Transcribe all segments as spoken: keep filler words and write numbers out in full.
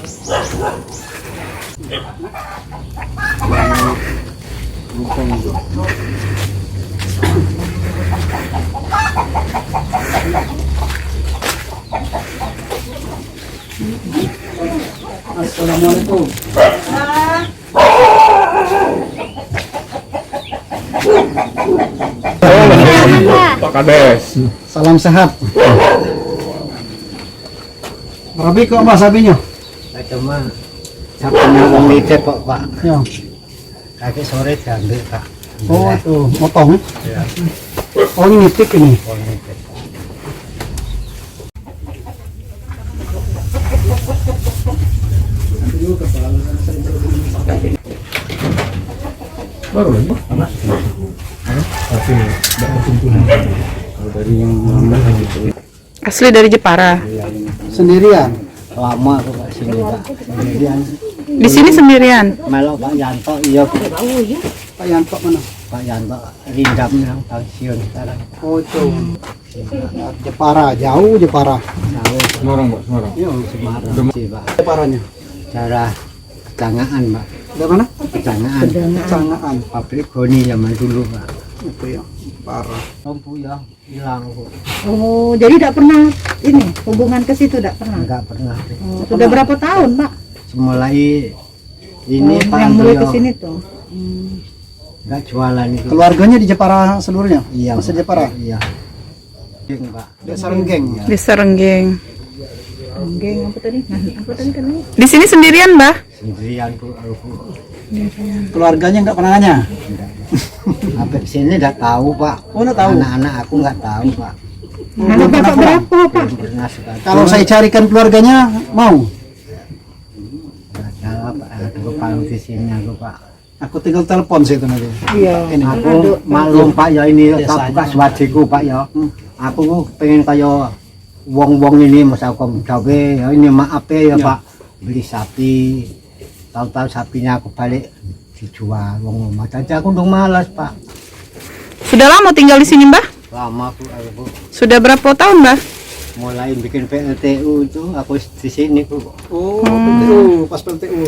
Assalamualaikum. Pak Kades. Salam sehat. Berapa ikok, Mbah, sabinyo? Cuma sabinyo wong nitip kok, Pak. Ya. Tadi sore diambil, Pak. Oh, itu motong, ya? Ya. Oh, ini nitip ini. Oh, nitip. Baru lagi, Pak, anak. Tapi tidak bersentuhan. Kalau dari yang lama gitu. Asli dari Jepara. Iya, ini. Sendirian? Lama aku kat sini, Pak. Sendirian. Di sini sendirian? Melok Pak Yanto, iya. Pak Yanto mana? Pak Yanto Rindam yang pensiun sekarang. Oh, itu. Jepara, jauh Jepara. Jauh. Semarang, Pak, Semarang. Iya, Semarang sih, Pak. Jeparanya? Daerah Pecangaan, Pak. Daerah mana? Pecangaan. Pecangaan. Pabrik Goni zaman dulu, Pak. Itu ya, Jepara. Lampu ya. Hilang, Bu. Oh, jadi tidak pernah ini, hubungan ke situ tidak pernah? Enggak pernah. Oh, sudah berapa tahun, Pak? Semulai ini, oh, Pak, yang mulai ke sini tuh. Hmm. Enggak jualan itu. Keluarganya di Jepara seluruhnya? Iya, Pak. Masih Jepara? Iya. Pak. Desa Renggeng. Iya. Desa Renggeng. Renggeng apa tadi? Nah, apa tadi katanya? Di sini sendirian, Mbah? Sendirian, Bu, aku. Keluarganya enggak pernah nanya? Enggak. Sampai sini enggak tahu, Pak. Oh, enggak tahu? Anak-anak aku enggak tahu, Pak. Anak Bapak berapa, Pak? Belum pernah sekali. Kalau saya carikan keluarganya, mau? Enggak tahu, Pak. Ada kepala di sini aku, Pak. Aku tinggal telepon situ nanti. Iya. Ini. Aku maklum, Pak, ya, ini tak buka suaraku, Pak, ya. Hmm. Aku pengen kaya wong-wong ini, masa aku gawe, ya, ini maaf ya, ya, Pak. Beli sapi, tahu-tahu sapinya aku balik dijual wong rumah. Jadi aku udah malas, Pak. Sudah lama tinggal di sini, Mbah? Lama, Bu, aku, Bu. Sudah berapa tahun, Mbah? Mulai bikin P L T U itu aku di sini, Bu. Oh, hmm. P L T U, pas P L T U.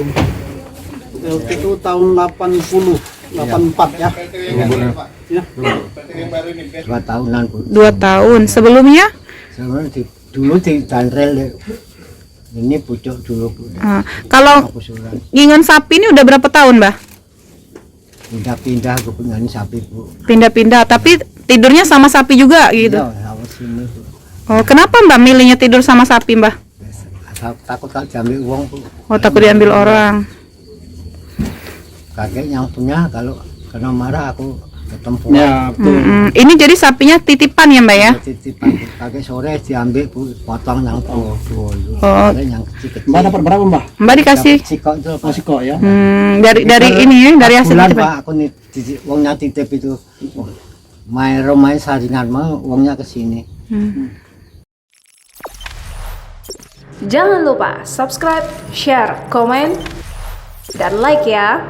P L T U tahun delapan puluh, delapan empat ya. Iya. Ya. Dua tahunan, Bu. Dua tahun. Sebelumnya? Sebelumnya di Dulu di Tanrel, dek. Ini pucuk dulu, Bu. Ah, kalau ngingon sapi ini udah berapa tahun, Mbah? Pindah-pindah aku punya ini sapi, Bu. Pindah-pindah, tapi tidurnya sama sapi juga gitu? Iya, sama sini, Bu. Oh, kenapa Mbah milihnya tidur sama sapi, Mbah? Takut, takut tak diambil uang, Bu. Oh, takut diambil orang. Kakek yang punya, kalau kena marah aku ketemu. Ya, betul. Mm-mm. Ini jadi sapinya titipan ya, Mbah, ya? Titipan. Kakek sore diambil, Bu, potong yang tua-tua itu. Oh. Kakek yang kecil-kecil. Mbah dapat berapa, Mbah? Mbah dikasih. Dapat sikok itu, Pak. Oh, sikok ya. Hmm, dari, dari ini ya, dari hasil bulan, itu, Pak, aku nih, di, uangnya titip itu. Main rumah saringan mah, uangnya ke sini. Hmm. Jangan lupa subscribe, share, komen, dan like ya.